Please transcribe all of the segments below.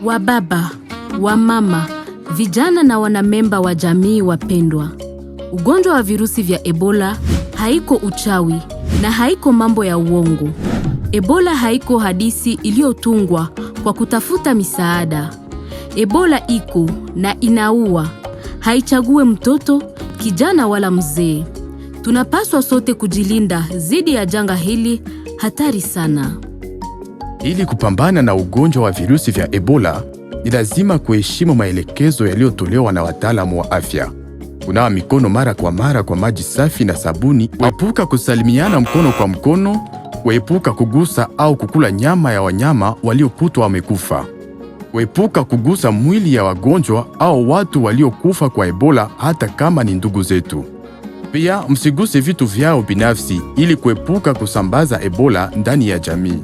Wababa, wamama, vijana na wanamemba wa jamii wapendwa, ugonjwa wa virusi vya Ebola haiko uchawi na haiko mambo ya uongo. Ebola haiko hadisi iliyotungwa kwa kutafuta misaada. Ebola iko na inaua, haichague mtoto, kijana wala mzee. Tunapaswa sote kujilinda dhidi ya janga hili hatari sana. Ili kupambana na ugonjwa wa virusi vya Ebola, ni lazima kuheshimu maelekezo yaliyotolewa na wataalamu wa afya. Kunawa mikono mara kwa mara kwa maji safi na sabuni, kuepuka kusalimiana mkono kwa mkono, kuepuka kugusa au kukula nyama ya wanyama waliokutwa wamekufa, kuepuka kugusa mwili ya wagonjwa au watu waliokufa kwa Ebola hata kama ni ndugu zetu. Pia msiguse vitu vyao binafsi ili kuepuka kusambaza Ebola ndani ya jamii.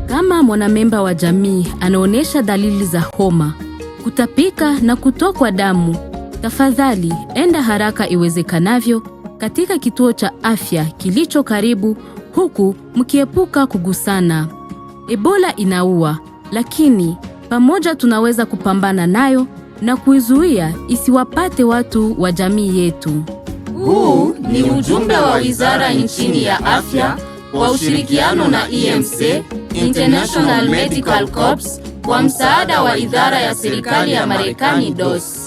Kama mwanamemba wa jamii anaonyesha dalili za homa, kutapika na kutokwa damu, tafadhali enda haraka iwezekanavyo katika kituo cha afya kilicho karibu, huku mkiepuka kugusana. Ebola inaua, lakini pamoja tunaweza kupambana nayo na kuizuia isiwapate watu wa jamii yetu. Huu ni ujumbe wa Wizara nchini ya Afya kwa ushirikiano na IMC, International Medical Corps, kwa msaada wa idara ya serikali ya Marekani, DOS.